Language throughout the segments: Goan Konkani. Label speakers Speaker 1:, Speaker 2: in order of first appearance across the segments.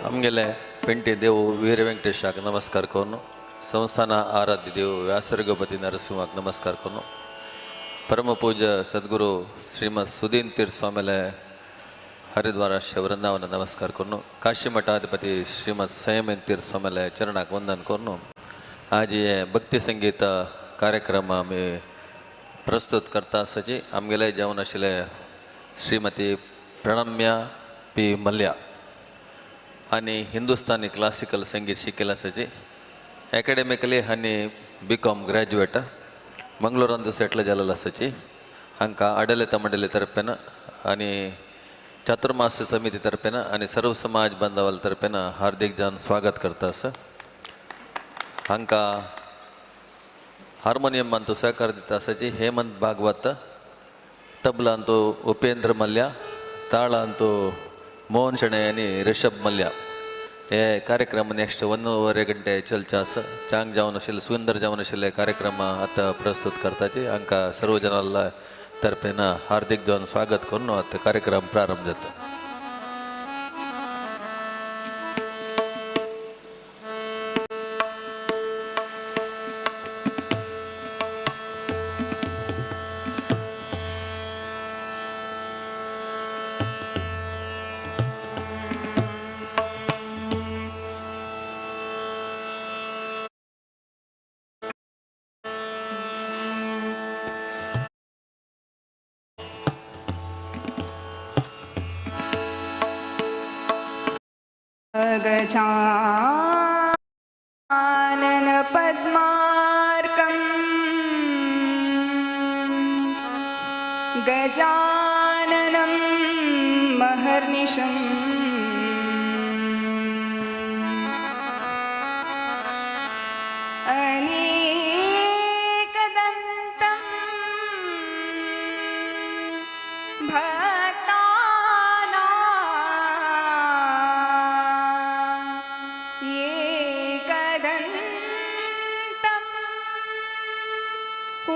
Speaker 1: आमगेले पेंटे देव वीर वेंकटेशाक नमस्कार करून, संस्थान आराध्य देव व्यासरगपती नरसिंहाक नमस्कार करून, परमपूज्य सद्गुरू श्रीमद सुदीन तीर्थ स्वामीले हरिद्वार वृंदावन नमस्कार करून, काशी मठाधिपती श्रीमद संयमेन तीर्थ स्वामीले चरणाक वंदन करून, आज हे भक्ती संगीत कार्यक्रम आमी प्रस्तुत करता आसाची आमगेले जेवण आशिल्ले श्रीमती प्रणम्या पी मल्या आनी हिंदुस्तानी क्लासिकल संगीत शिकिल्लें आसाची. एकेडमिकली आनी बी कॉम ग्रॅज्युएट मंगळूरांत सेटल जाल्लो आसाची. हांकां आडलित मंडळी तर्फेन आनी चातुर्मास समिती तर्फेन आनी सर्व समाज बांधवाल तर्फेन हार्दिक जावन स्वागत करता आसा. हांकां हार्मोनियमांतू सहकार दिता आसाची हेमंत भागवत, तबलांतू उपेंद्र मल्या, ताळांतू मोहन शणै आनी ऋषभ मल्या. हे कार्यक्रम नेक्स्ट 1.25 गंटे चलचे आसा. चांग जावन आशिल्ले सुंदर जावन आशिल्ले कार्यक्रम आतां प्रस्तुत करताची. हांकां सर्व जनांला तर्फेन हार्दिक जावन स्वागत करून आतां कार्यक्रम प्रारंभ जाता.
Speaker 2: गजानन पद्मार्कं गजाननं महर्निशम् अनेकदन्तं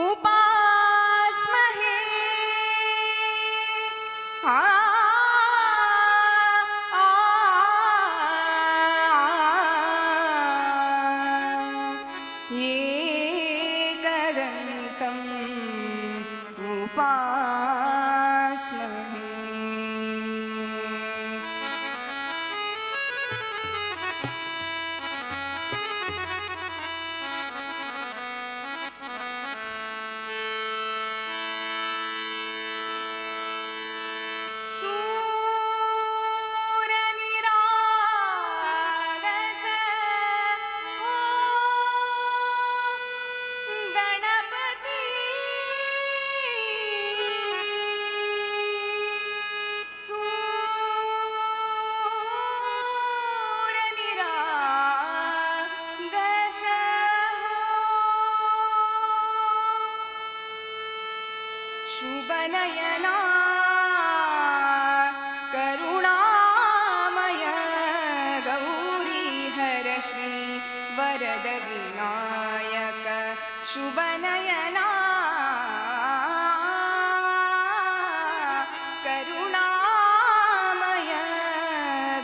Speaker 2: उपास्महे. आ एकदन्तं उपास्महे. शुभनयना करुणामय गौरी हर श्री वरद विनायक. शुभनयना करुणामय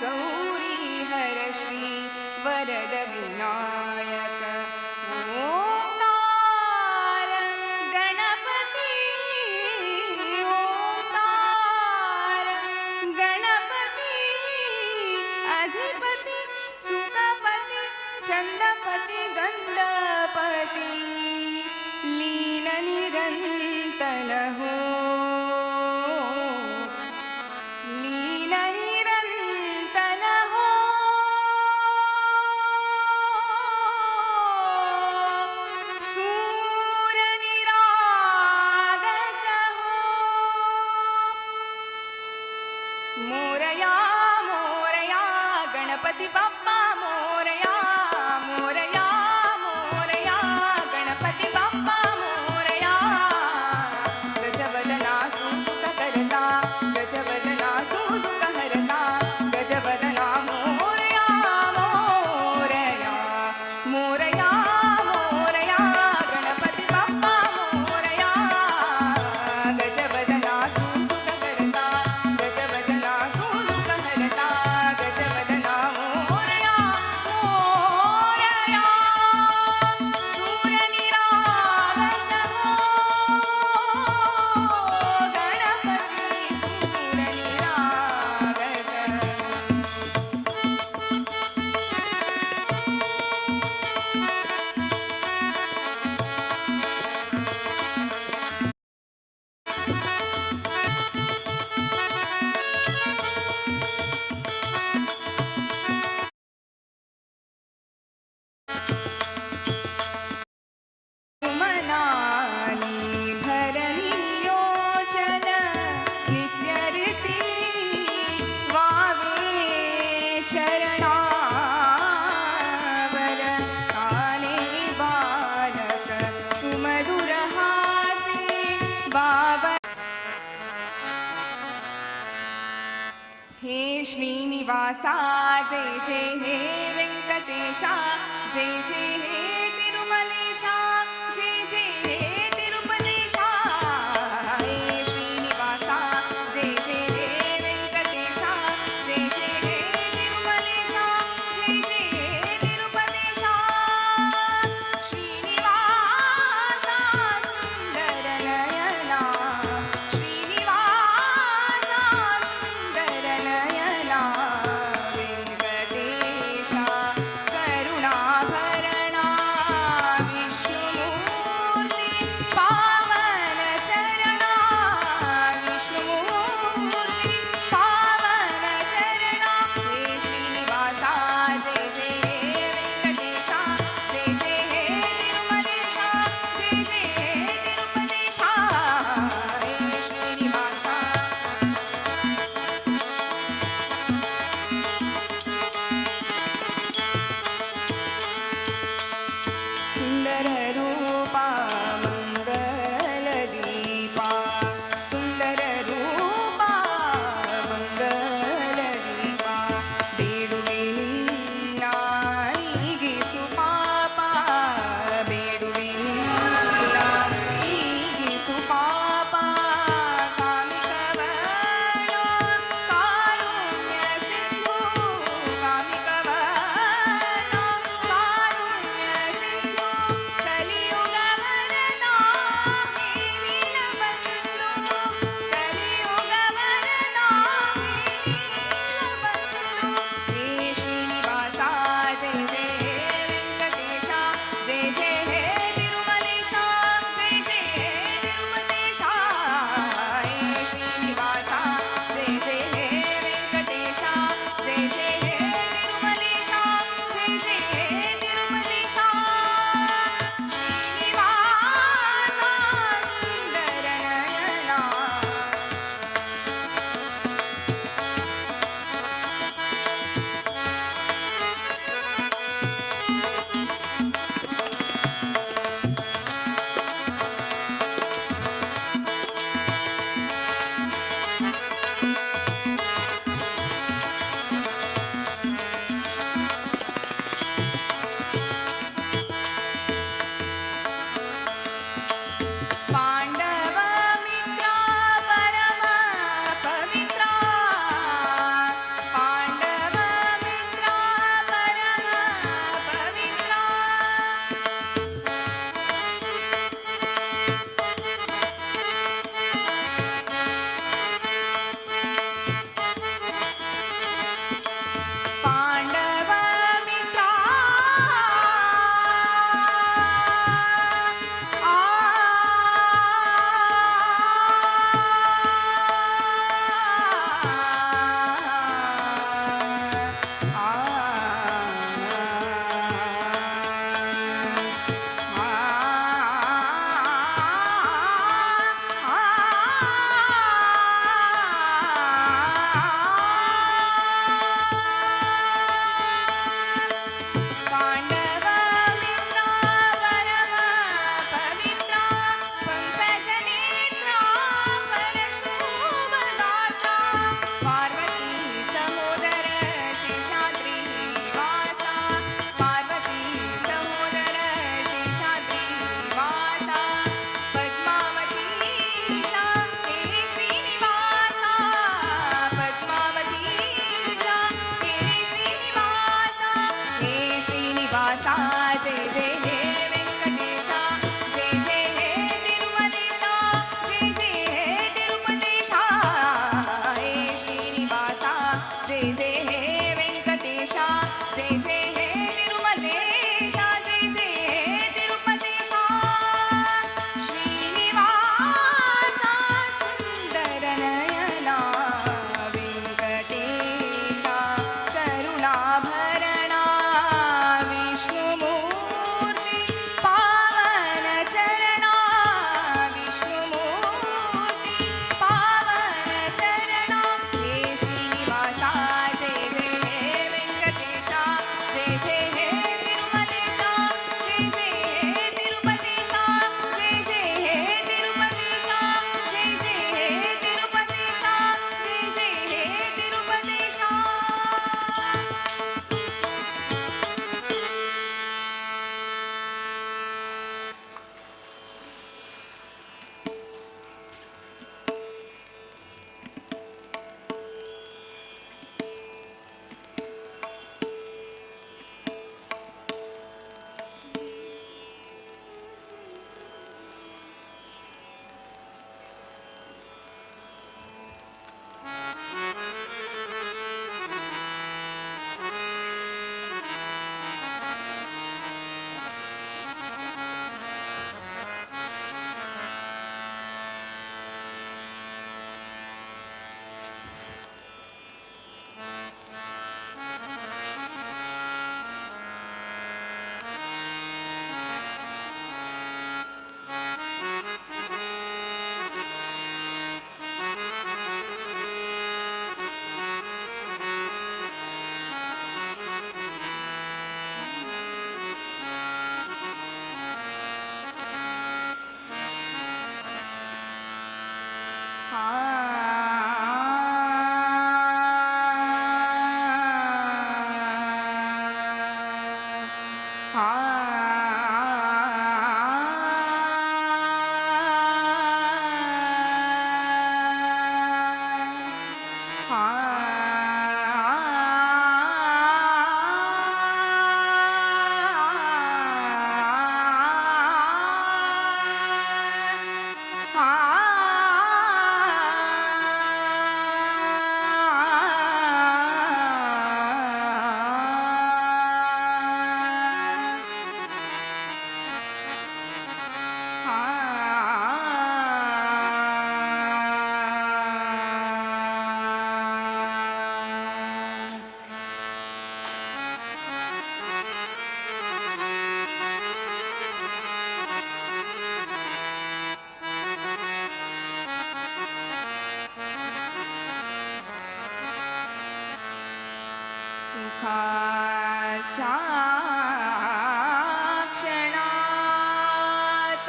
Speaker 2: गौरी हर श्री वरद विनायक. ओंकार गणपती ओंकार गणपती अधिपती सुखपती चंदपती गंधपती लीन निरंतन हो लीन निरंतन हो. सूर निरागस हो. मोरया मोरया गणपती बाप्पा मोरया मोरया मोरया गणपती बाप्पा मोरया. गजवदना तू सुख करता गजवदना तू दुःख हरता गजवदना मोरया मोरया मोरया मोरया गणपती बाप्पा मोरया. गजवदना तू सुख करता गजवदना तू दुःख हरता गजवदना हे श्रीनिवासा जय जय हे वेङ्कटेशा जय जय हे तिरुमलेशा जय जय हे तिरुपतेशा। हे श्रीनिवासा जय जय हे वेङ्कटेशा जय जय हे तिरुमलेशा जय जय हे तिरुपतेशा। श्रीनिवासा सुन्दरनयना श्रीनिवासा सुन्दरनयना वेङ्कटेशा करुणाभरणा। सुखाच्या क्षणात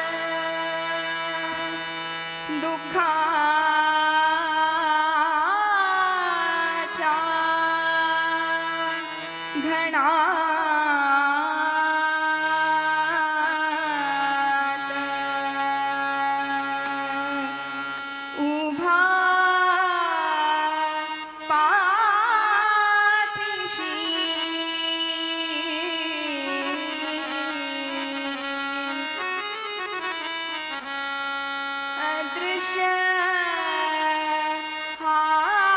Speaker 2: दुःखाच्या घणात उभा पाठीशी अदृश्य हात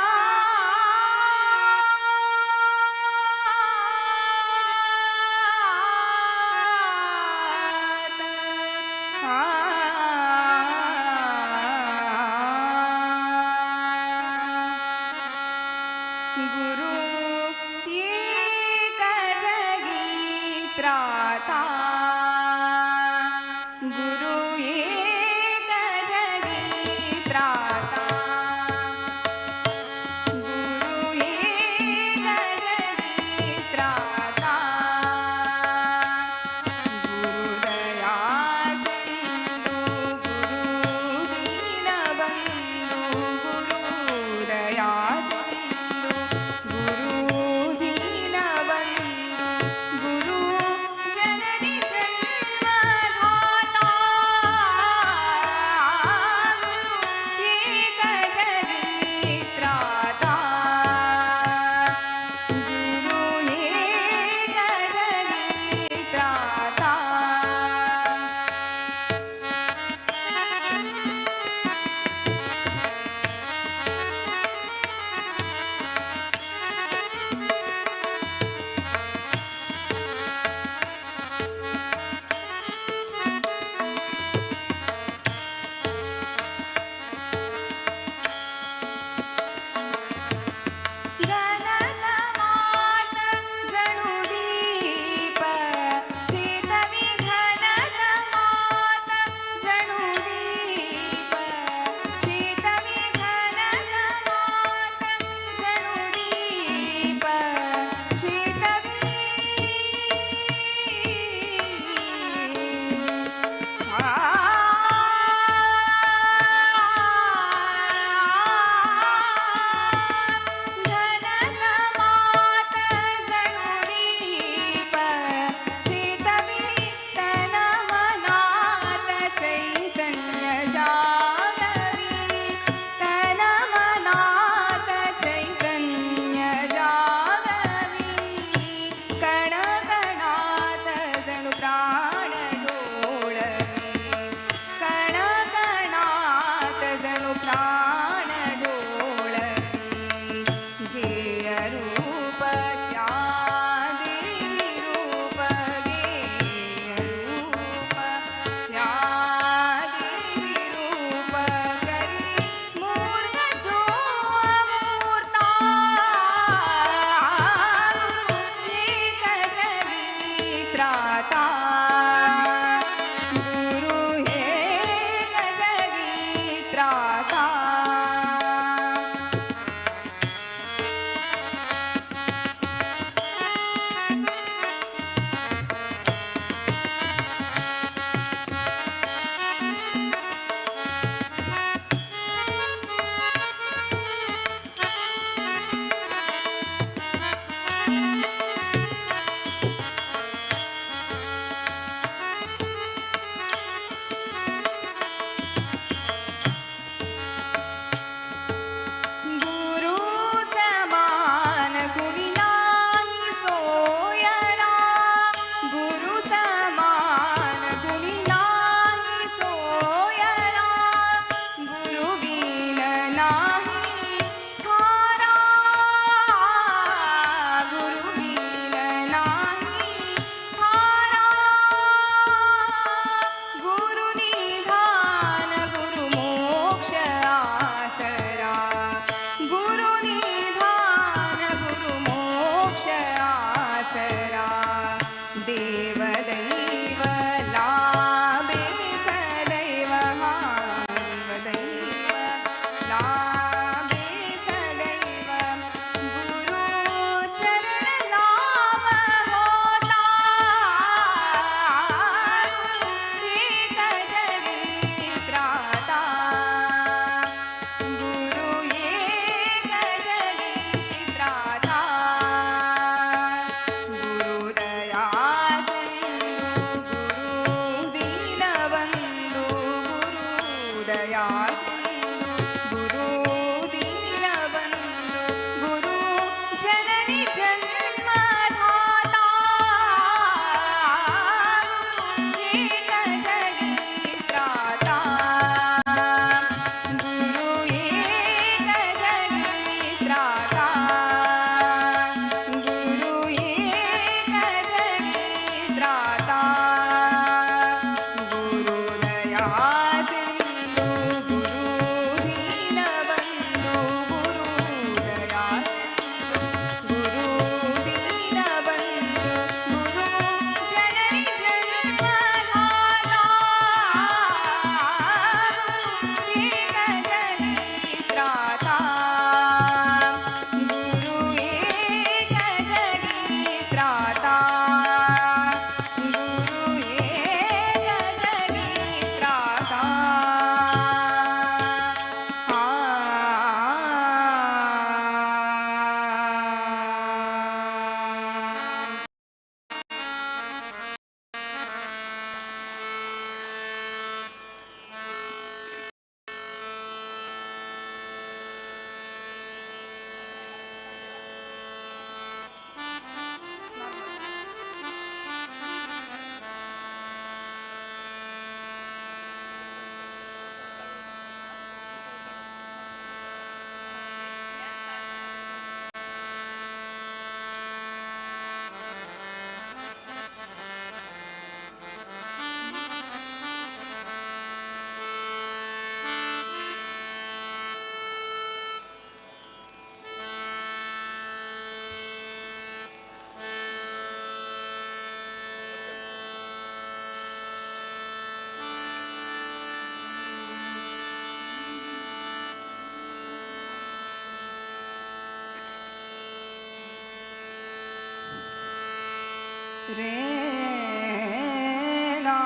Speaker 2: गुरु एक जगी त्राता गुरु एक जगी त्राता गुरु एक जगी त्राता गुरु दया सिंधु गुरु दीनबंधु गुरु दया सिंधु गुरु दीनबंधु गुरु जननी जन्मधाता गुरु एक जगी त्राता गुरु एक जगी त्राता. घनतमात जणू दीप चेतवी घनतमात जणू दीप चेतवी घनतमात जणू दीप चेतवी घनतमात जणू दीप चेतवी तन मनात चैतन्य जागवी तन मनात चैतन्य जागवी कण कणात जणू प्राण डोळवी कण कणात जणू प्राण डोळवी घेय रूप त्या देवी रूप घेय रूप त्या देवी रूप करी मूर्त जो अमूर्ता गुरु एक जगी त्राता गुरु एक जगी त्राता. गुरु दीनबंधु गुरु जननी जन्मदाता एक जगी त्राता गुरु एक जगी त्राता गुरु एक जगी त्राता गुरु दया सिंधु गुरु दीनबंधु गुरु दया सिंधु गुरु दीनबंधु गुरु जननी जन्मदाता एक जगी त्राता गुरु एक जगी त्राता गुरु एक जगी त्राता रे ना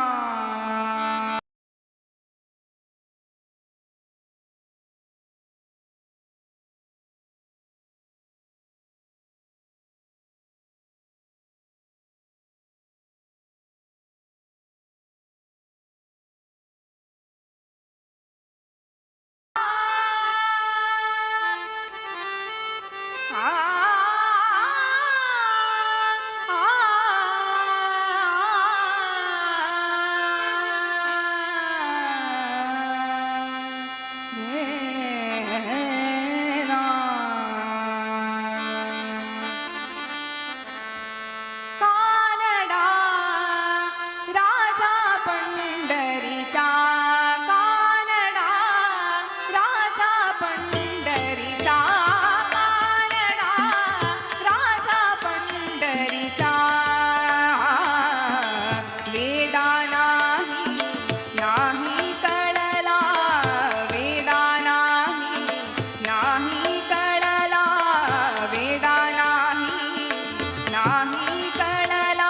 Speaker 2: कानडा राजा पंढरीचा कानडा राजा पंढरीचा कानडा राजा पंढरीचा वेदा नाही नाही कळला वेदा नाही नाही कळला वेदा नाही नाही कळला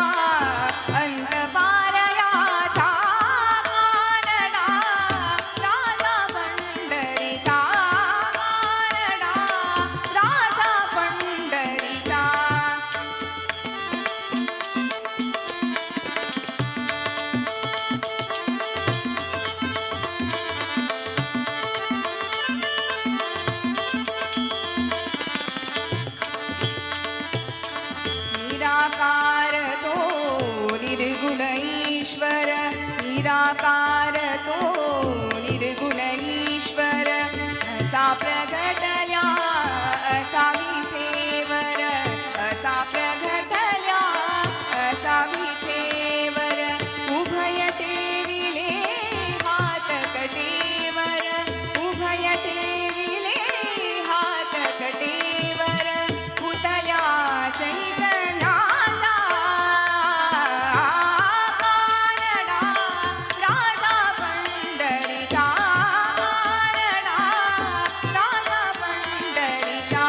Speaker 2: अंत पारयाचा कानडा राजा पंढरीचा कानडा राजा पंढरीचा. निराकार तो निर्गुण ईश्वर निराकार तो निर्गुण ईश्वर असा प्रगटल्या असा विठेवर असा प्रगटल्या असा विठेवर उभय ठेविले हात कटेवर उभय ठेविले हात कटेवर पुतल्या चैतन्याचा कानडा राजा पंढरीचा कानडा राजा पंढरीचा.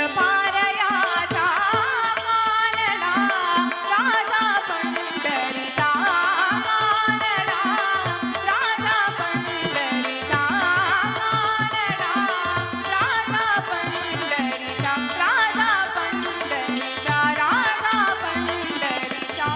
Speaker 2: पारयाचा कानडा राजा पंढरीचा कानडा राजा पंढरीचा कानडा राजा पंढरीचा राजा पंढरीचा राजा पंढरीचा.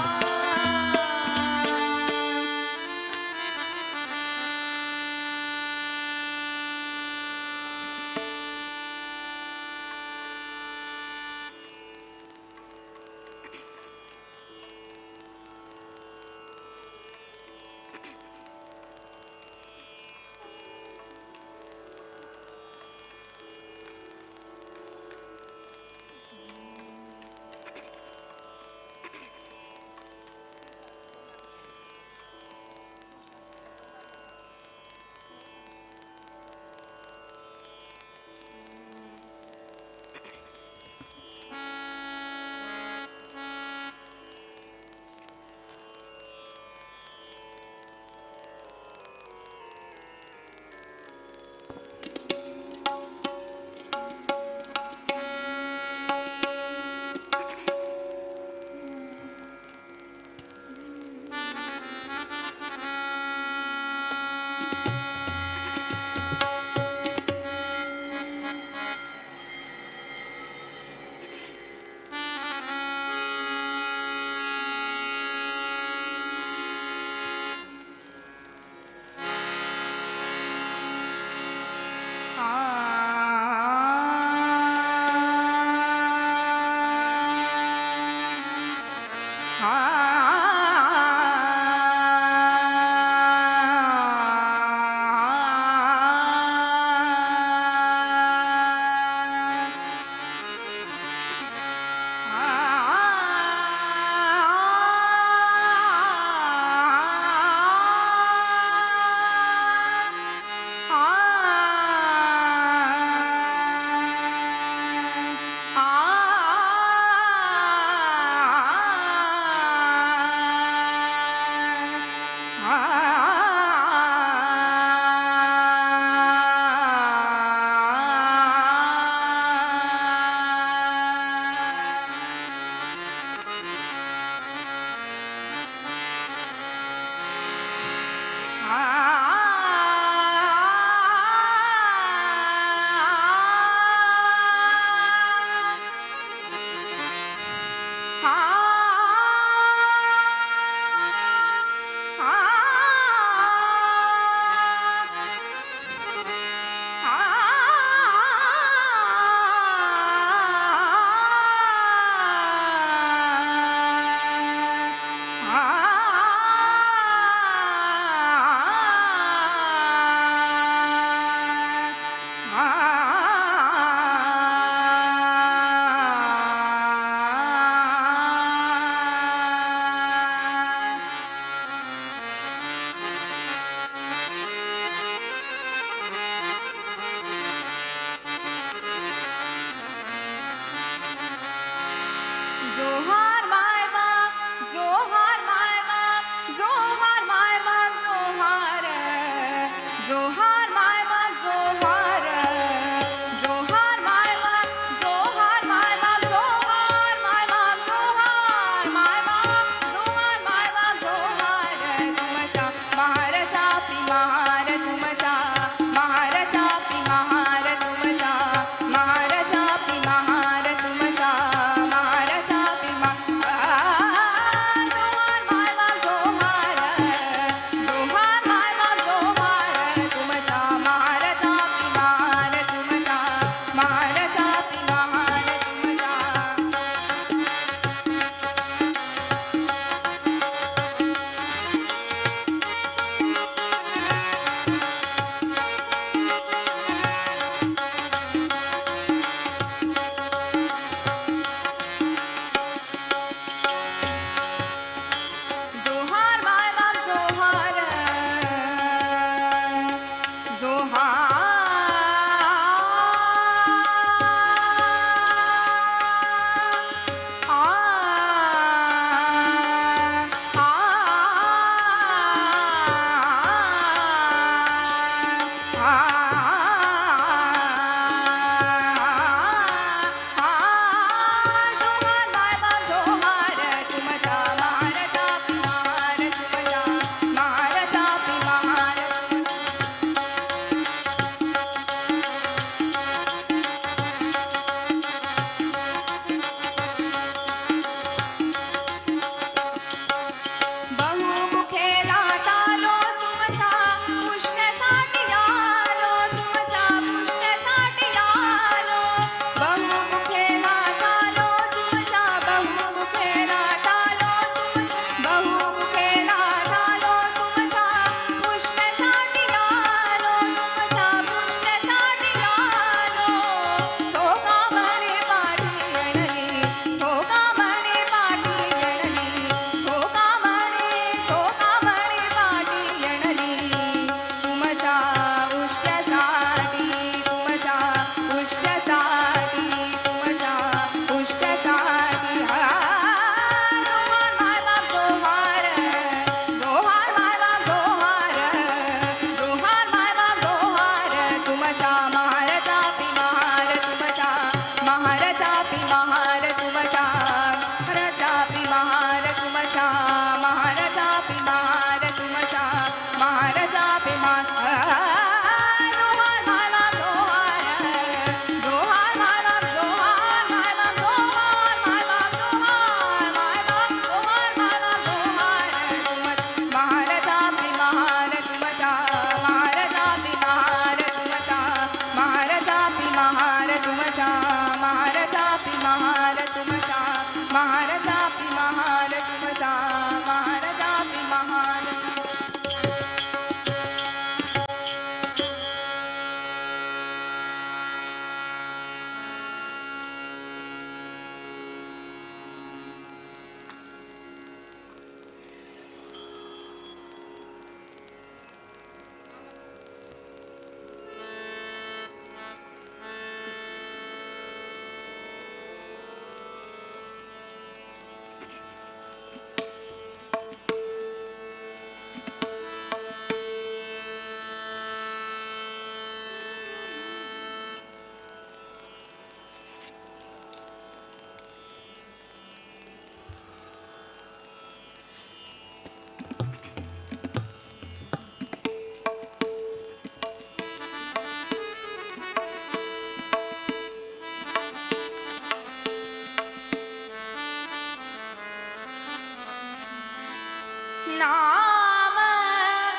Speaker 2: नाम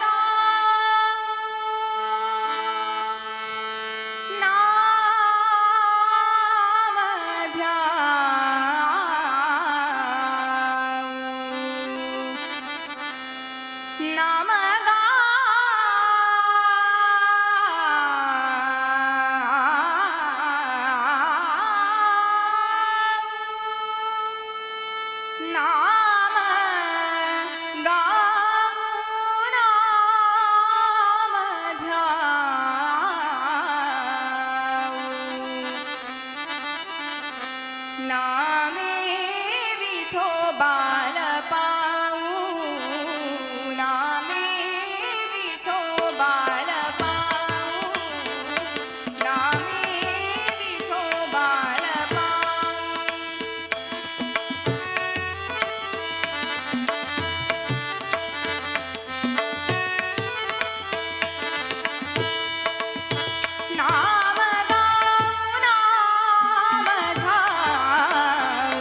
Speaker 2: गाऊ, नाम ध्याऊ, नाम गाऊ, नाम गाऊ, नाम ध्याऊ, नामे विठो बाल पाऊ, नामे विठो बाल पाऊ, नामे विठो बाल पाऊ. नाम गाऊ, नाम धाऊ,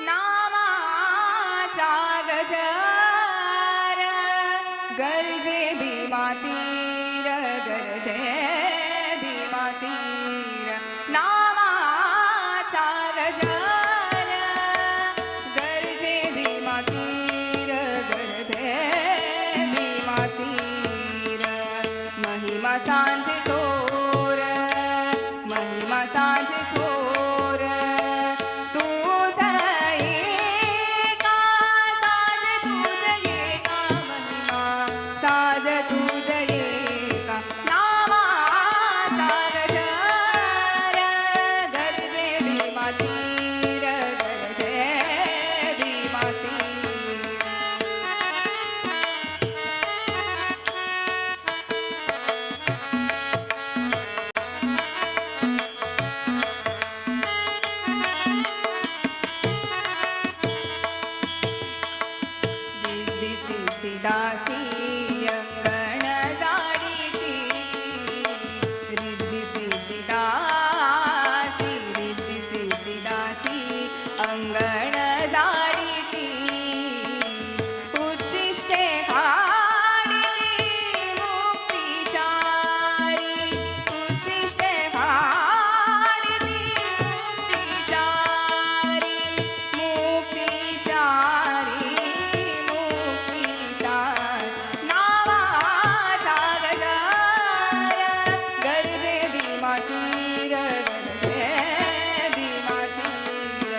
Speaker 2: नामाचा गजर गरजे भीमा तीर गरजे भीमा तीर नामाचा गजर गरजे भीमा तीर गरजे भीमा तीर महिमा सांझ थोर महिमा सांझ थोर तू एका साज तुझ एका महिमा साज तुझ एका नामाचा गजर गरजे भीमा तीर गरजे भीमा तीर. रिद्धी सिद्धी दासी अंगण जाडीती रिद्धी सिद्धी दासी रिद्धी सिद्धी दासी अंगण जाडीती उच्चिष्टे हाडिती मुक्तीचारी उच्चिष्टे हाडिती मुक्तीचारी मुक्तीचारी मुक्तीचारी नामाचा गजर गरजे भीमा तीर गरजे भीमा तीर.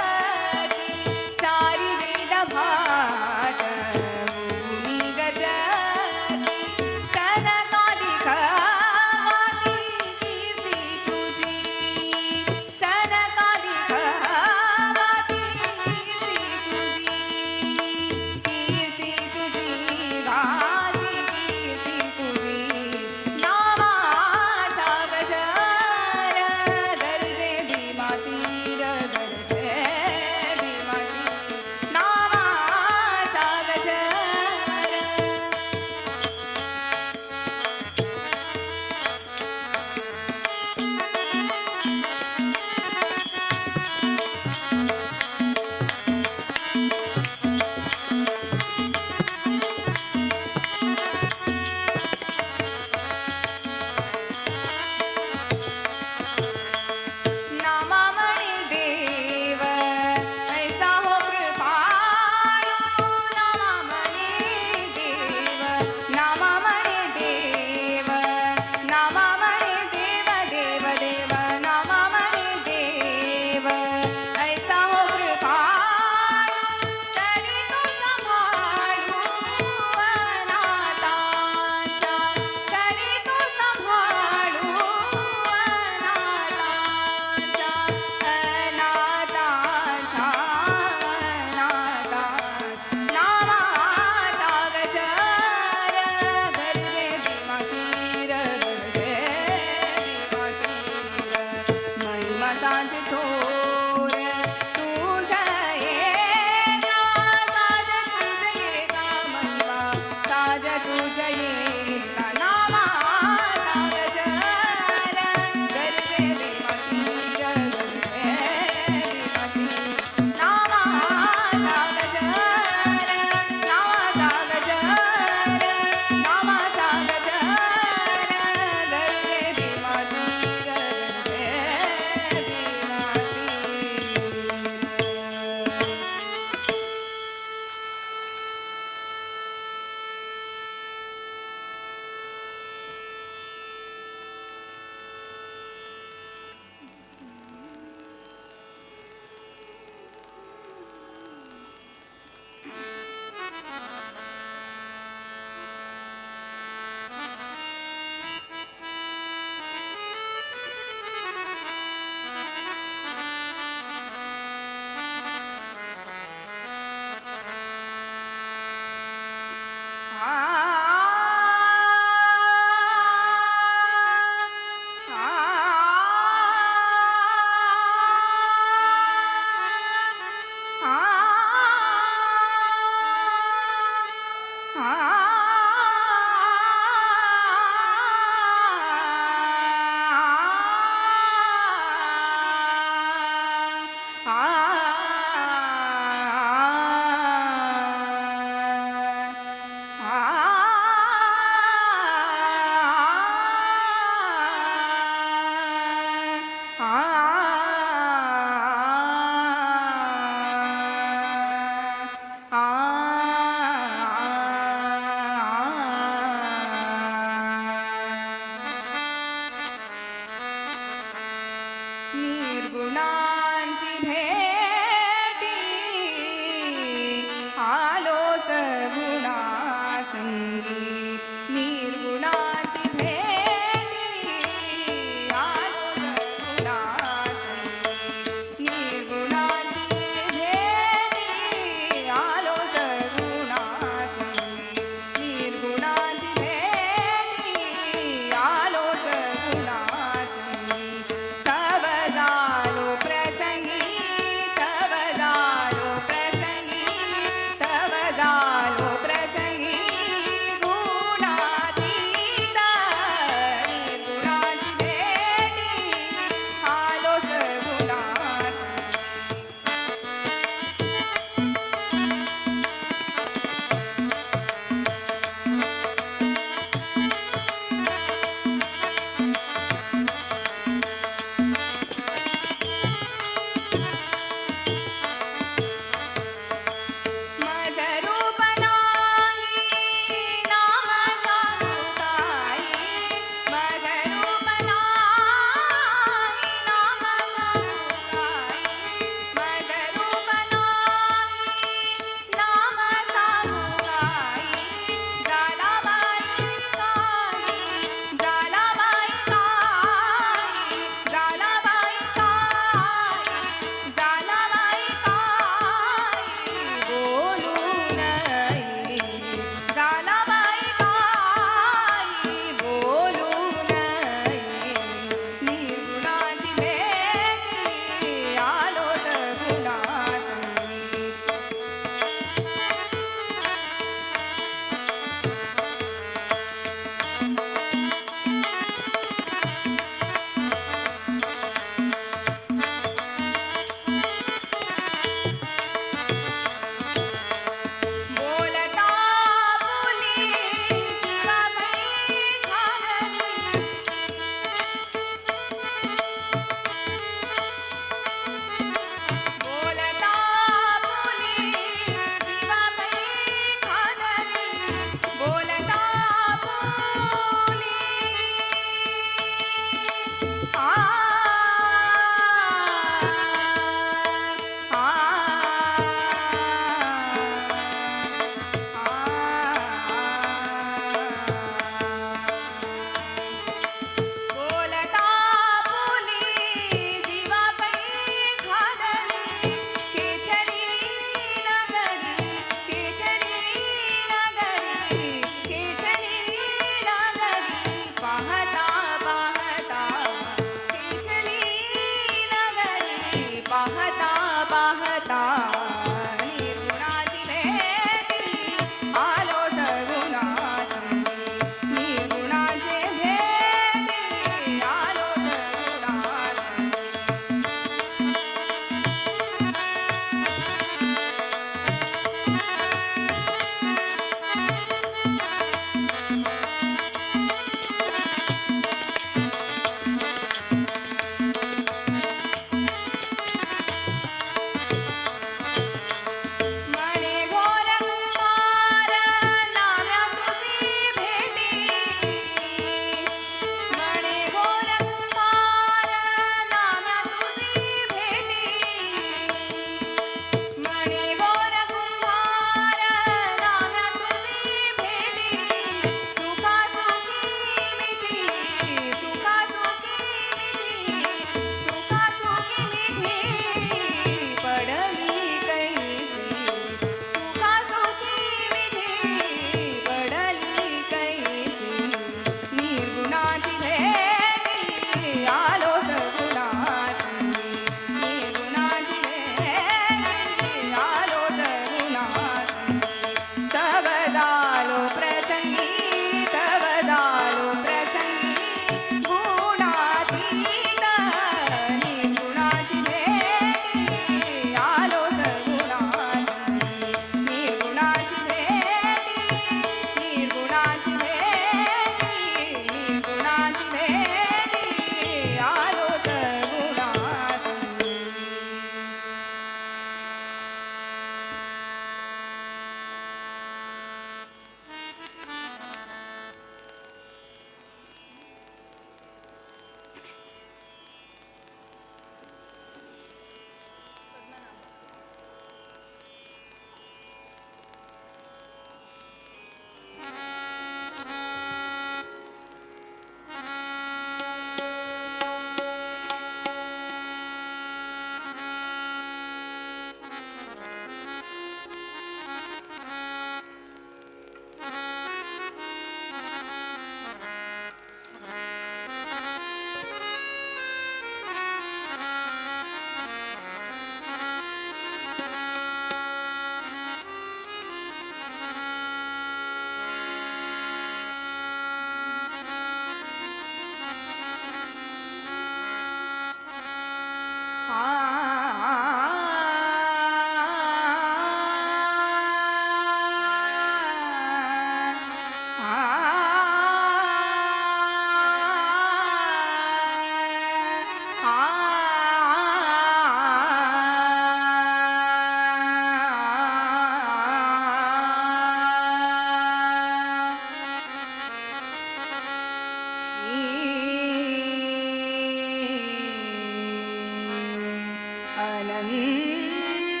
Speaker 2: अनंता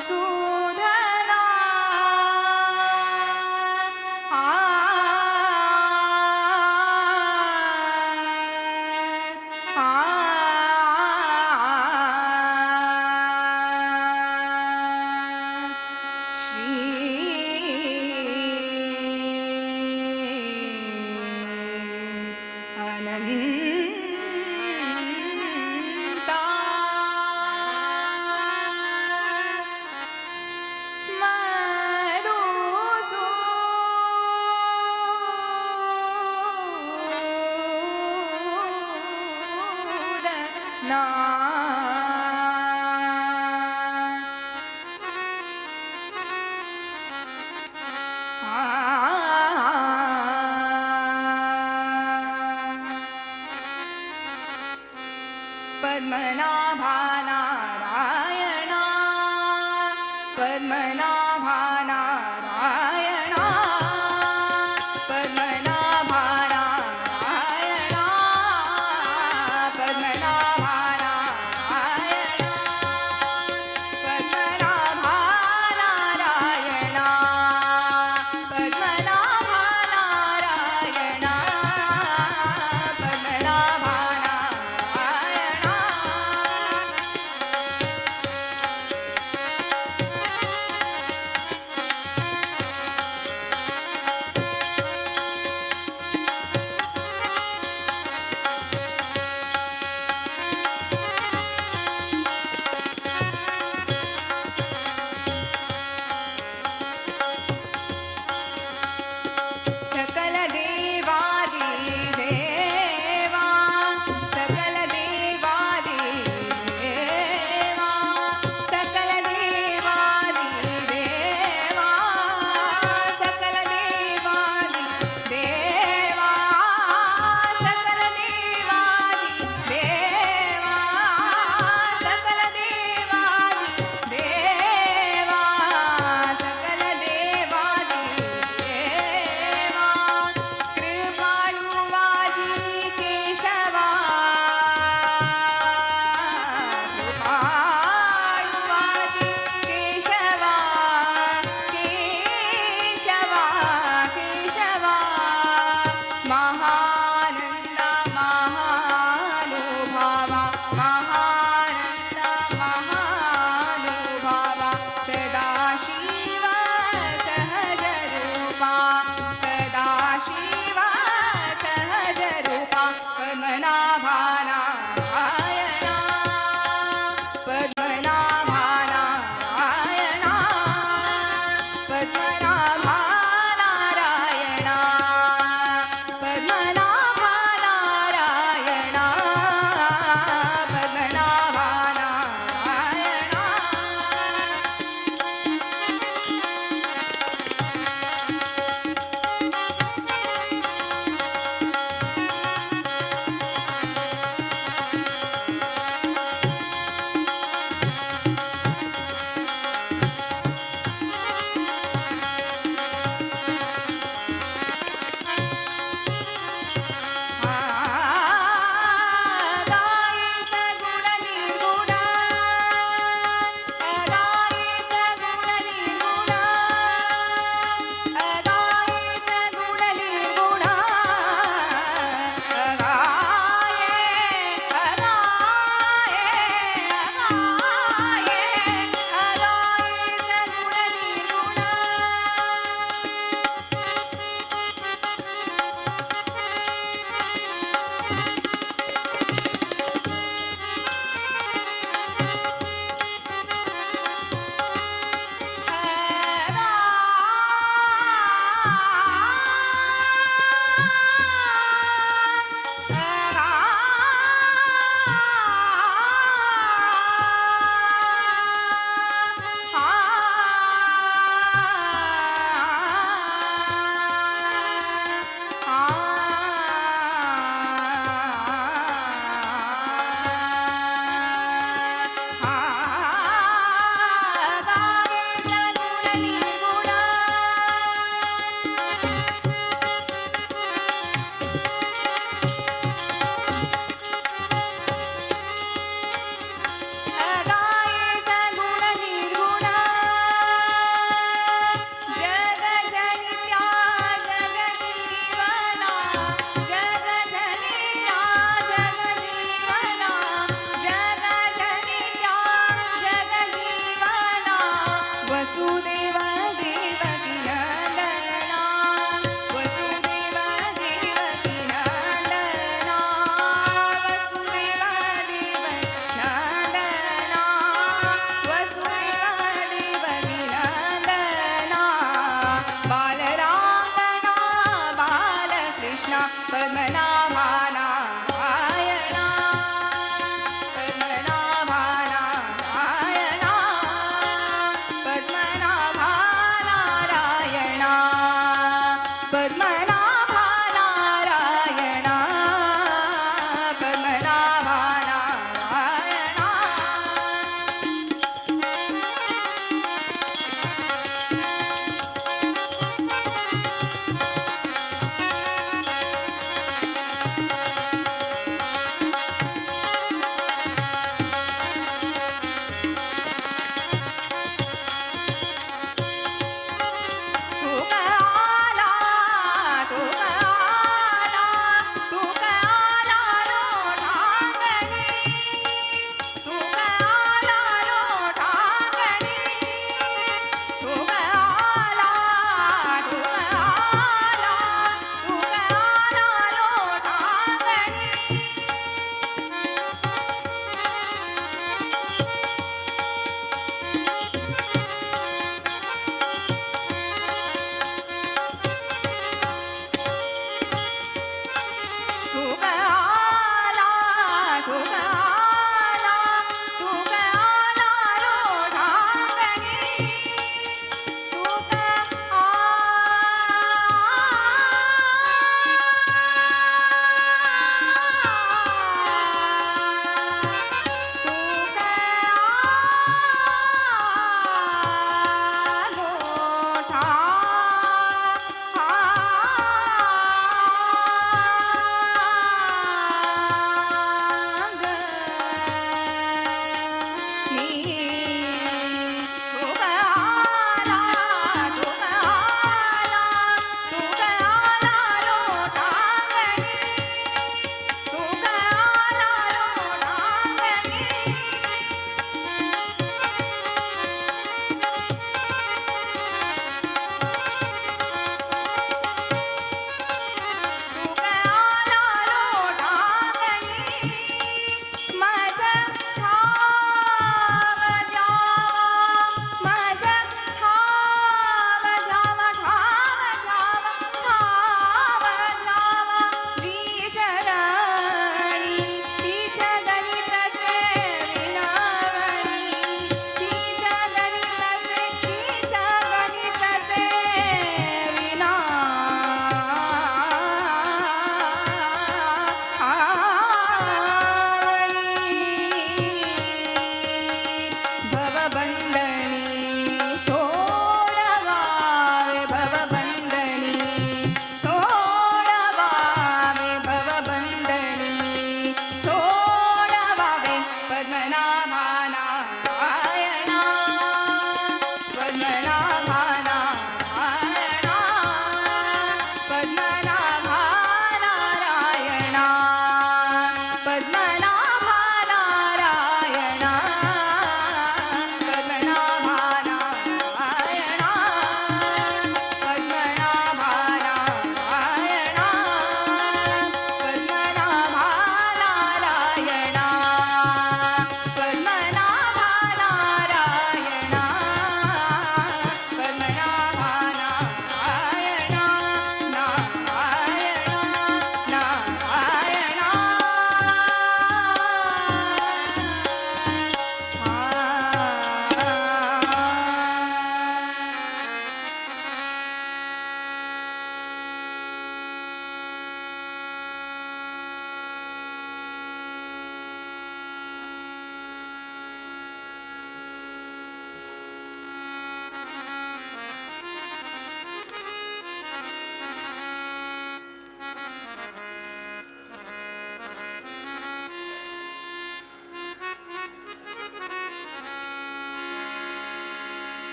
Speaker 2: मधुसूदना आ श्री अनंता मधुसूदना पद्मनाभा नारायणा पद्मनाभा नारायणा पद्मनाभा नारायणा पद्मनाभा नारायणा पद्मनाभा नारायणा पद्मनाभा नारायणा पद्मनाभा नारायणा।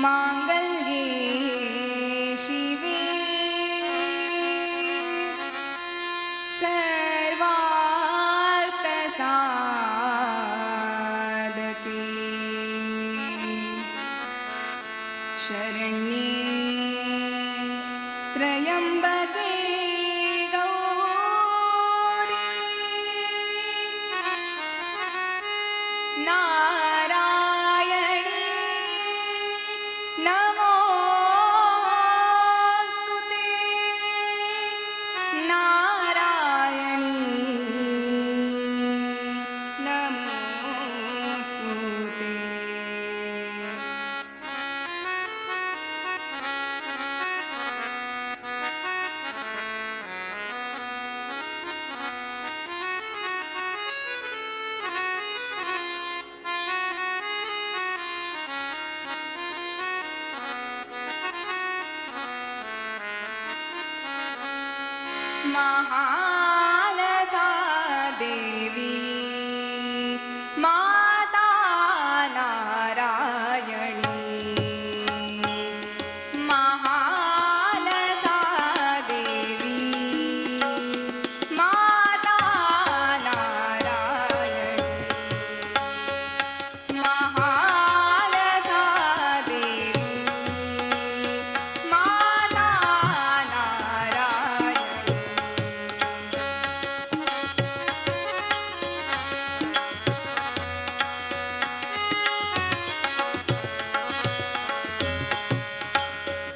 Speaker 2: मांगल्ये शिवे सर्वार्थ साधके शरण्ये त्र्यंबके गौरी नारायणी नमोस्तुते नारायणी नमोस्तुते। महालसा देवी माता नारायणी महालसा देवी माता नारायणी महालसा देवी माता नारायणी।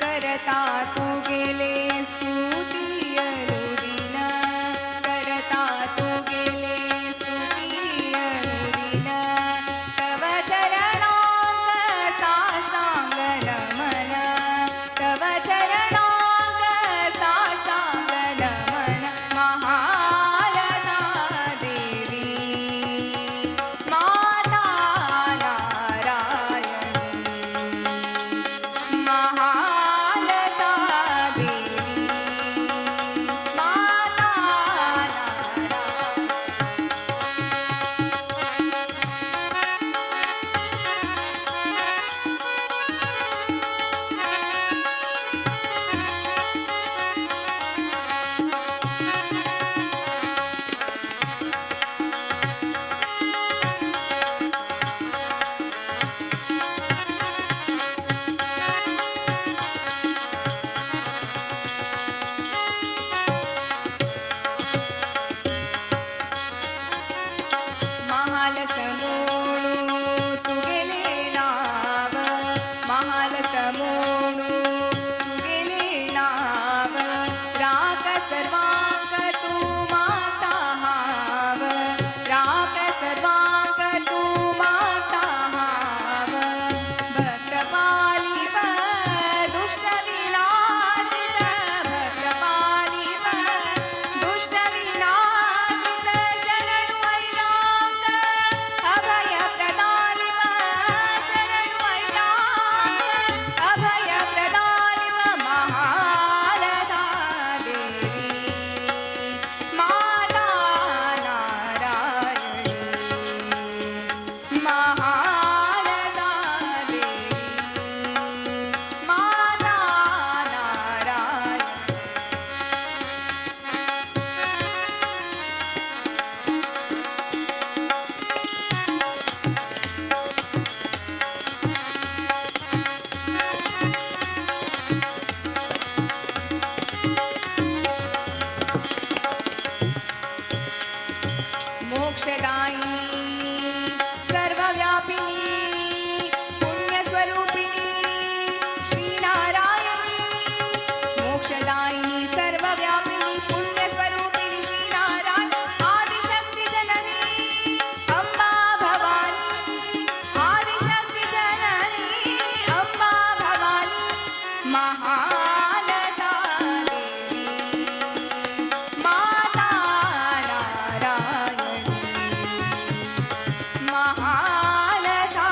Speaker 2: करता तू गेले स्तुती अनुदिन करता तू गेले स्तुती अनुदिन तव चरणांक साष्टांग नमन तव चरणांक साष्टांग नमन महालसा देवी माता नारायणी महालसा देवी माता नारायणी। महालस म्हणू तुगेले नाव महालस म्हणू तुगेले नाव राग सर्वांक तू माता हाव राग सर्वांक तू माता हाव भक्त पालिव दुष्ट विनाशित भक्त पालिव दुष्ट विनाशित शरणु ऐरांक अभय प्रदानिव शरणु ऐरांक अभय प्रदानिव महालसा देवी माता नारायणी महालसा देवी माता नारायणी। मोक्षदायिनी सर्वव्यापिनी पुण्यस्वरूपिणी श्रीनारायणी मोक्षदायिनी सर्वव्यापिनी पुण्यस्वरूपिणी श्रीनारायणी आदिशक्ति जननी अंबा भवानी आदिशक्ति जननी अंबा भवानी महालसा देवी माता नारायणी महालसा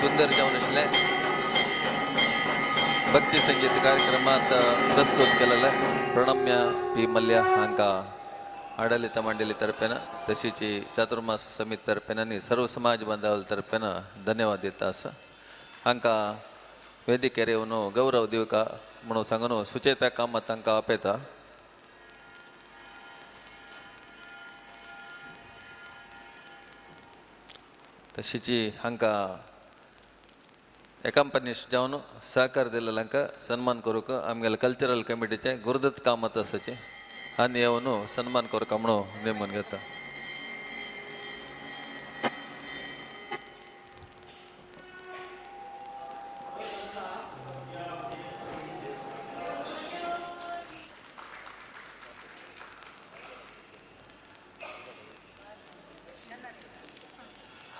Speaker 1: सुंदर जावन आशिल्लें भक्ती संगीत कार्यक्रमात प्रस्तुत केलेले प्रणम्य पी मल्ल्या हांकां आडलित मंडळी तर्फेन तशीची चातुर्मास समिती तर्फेन आनी सर्व समाज बांधवां तर्फेन धन्यवाद दिता आसा. हांकां वेदिकेर येवन गौरव दिवका म्हणून सांगून सुचेता कामत तांकां आपयता. तशीची हांकां एकांपनिश जावन सहकार दिल्ल्यांक सन्मान करूंक आमगेले कल्चरल कमिटीचे गुरुदत्त कामत आसाचे आनी येवन सन्मान करूंक म्हणून नेमून घेता.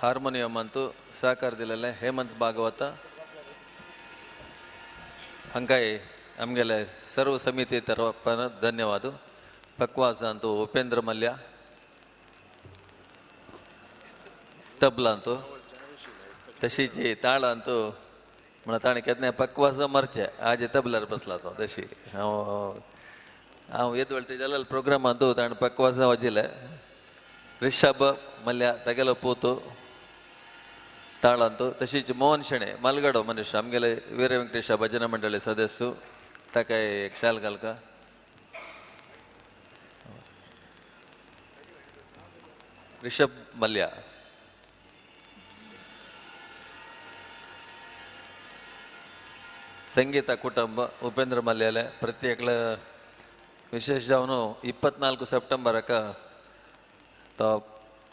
Speaker 1: हार्मोनियम अंतू सहकार दिलेले हेमंत भागवत हांकांय आमगेले सर्व समिती तरफान धन्यवाद. पक्वास अंतू उपेंद्र मल्ल्या तबला अंतू तशीच ताळ अंतू म्हणून ताणें केन्ना पक्वास मरचे आज तबल्यार बसला तो तशी हांव हांव येद वेळ ते जाल्यार प्रोग्राम अंतू ताणें पक्वास वाजिल्लें. ऋषभ मल्ल्या तागेलो पूत ताळांतू तशीच मोहन शेणे मालगाडो मनुष्य आमगेले वीर वेंकटेश भजन मंडळी सदस्य ताका एक शाल घालका. ऋषभ मल्ल्या संगीता कुटुंब उपेंद्र मल्ल्याले प्रत्येकला विशेष जावन 24 सप्टेंबराक तो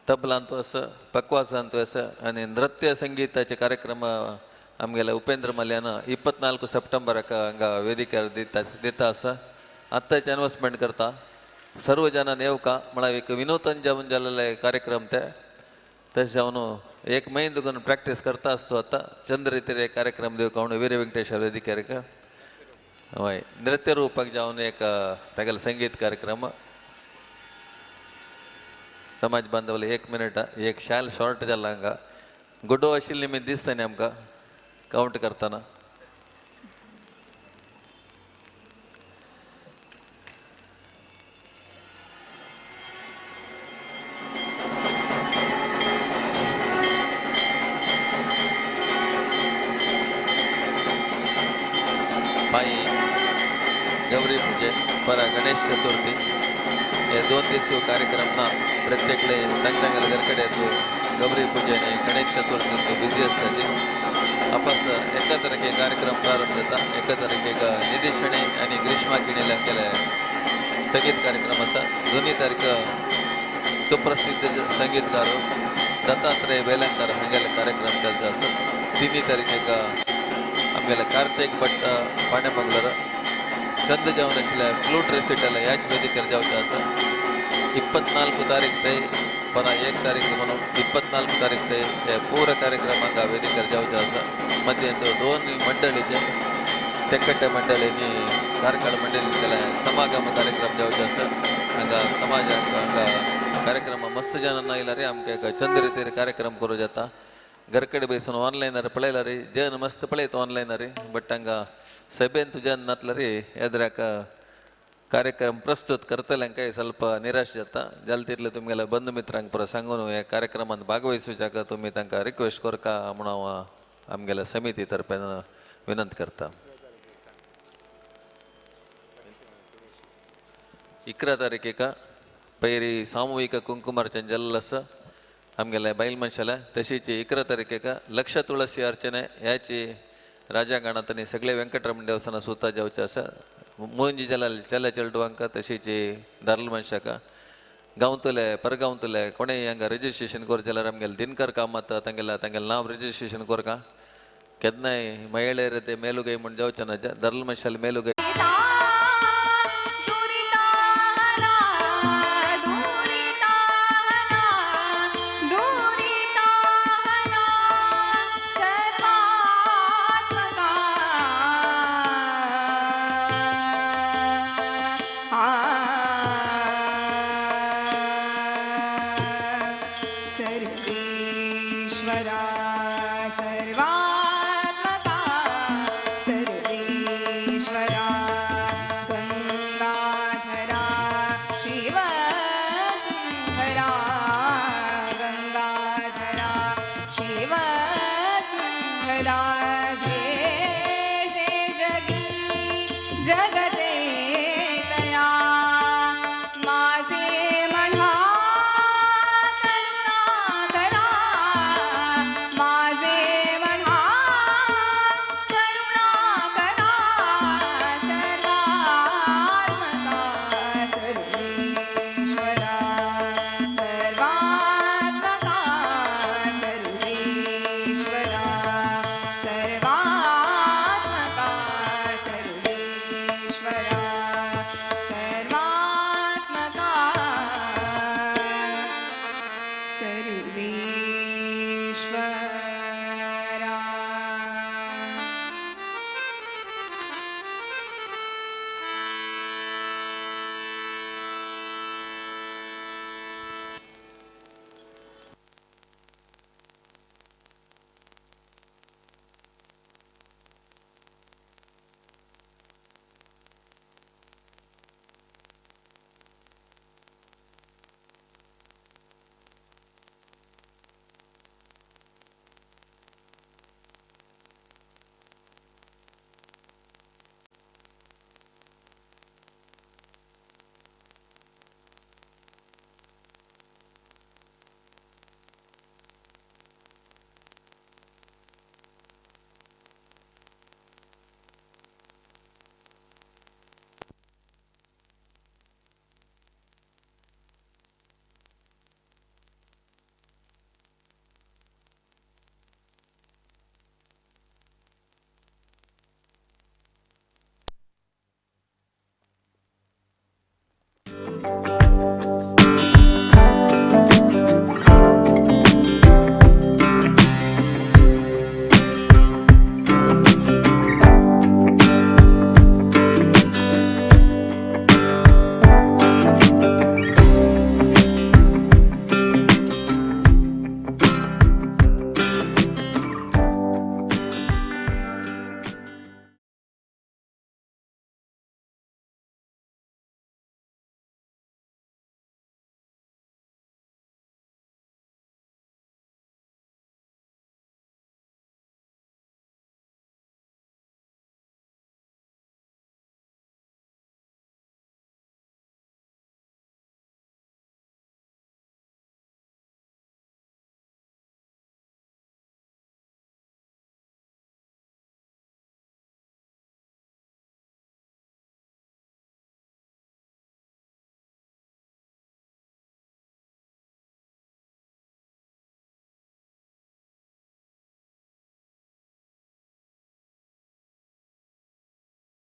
Speaker 1: तबलांतू आसा पक्वासांतू आसा आनी नृत्य संगीताचे कार्यक्रम आमगेले उपेंद्र मल्ल्यान 24 सप्टेंबराक हांगा वेदिकेर दिता आसा. आत्ताचे अनावन्समेंट करता सर्व जनान येवका म्हळ्यार एक विनोदन जावन जाल्ले कार्यक्रम ते तशें जावन एक म्हयनो दुगून प्रॅक्टीस करता आसतो आतां चंद्र रितीर एक कार्यक्रम दिवका म्हणून वीर वेंकटेश्वर वेदिकेर हय नृत्य रूपाक जावन एक तागेलो संगीत कार्यक्रम. समाज बांधवले एक मिनिट एक शाल शॉर्ट जाला हांगा गुडो आशिल्ली मी दिसता न्ही आमकां कावंट करतना. माई गौरी पूजे परा गणेश चतुर्थी हे 2 दीस कार्यक्रम ना प्रत्येकले तांगेले घरकडे गौरी पूजे आनी गणेश चतुर्थी बिजी आसताची. आपस 1 तारखेक कार्यक्रम प्रारंभ जाता. 1 तारखेक निधी शेणै आनी ग्रीष्मा किणेले केले संगीत कार्यक्रम आसा. 2 तारीख सुप्रसिद्ध संगीतकार दत्तात्रय वेलंकर हांगेले कार्यक्रम चलता आसा. 3 तारखेक आमगेले कार्तिक भट्ट पांडेमंगलर चंद जावन आशिल्ले फ्लूट रेसिटल ह्याच वेदिकेर जावचें आसा. 24 तारीख ते परा 1 तारीख म्हणून 24 तारीख ते हे पूरा कार्यक्रम हांगा वेदिकेर जावचें आसा. मदीं 2 मंडळीचे तेक्कट्टे मंडळी आनी कार्कळ मंडळी केले समागम कार्यक्रम जावचें आसा. हांगा समाजाक हांगा कार्यक्रम मस्त जनां आयल्यार आमकां एक चंद रितीर कार्यक्रम करूं जाता. घरकडे बेसून ऑनलायनार पळयल्यार जन मस्त पळयता ऑनलायनार बट हांगा सभेन जन नातल्यार एद्राक कार्यक्रम प्रस्तुत करतल्यांकय ಸ್ವಲ್ಪ निराश जाता. जालें तितलें तुमगेल्या बंधू मित्रांक पुरो सांगून ह्या कार्यक्रमांत भागवयसूच्याक तुमी तांकां रिक्वेस्ट करका म्हणून हांव आमगेल्या समिती तर्फेन विनंती करता. 11 तारखेक पयरी सामुहीक कुंकुमार्चन जाल्लें आसा आमगेल्या बायल मनशाल्या. तशीच 11 तारखेक लक्ष तुळसी अर्चने ह्याची राजांगणांत आनी सगळे वेंकटरमण देवस्थाना सुता जावचें आसा. मुंजी जाल्यार चेल्या चेडवांक तशीच दारल मनशाक गांवतले परगांवतले कोणेय हांगा रजिस्ट्रेशन करचें जाल्यार आमगेले दिनकर कामत तांगेले तांगेलें नांव रजिस्ट्रेशन करका. केन्नाय मयळेर ते मेलुगय म्हूण जावचें ना, दारल मनशाले मेलुगय.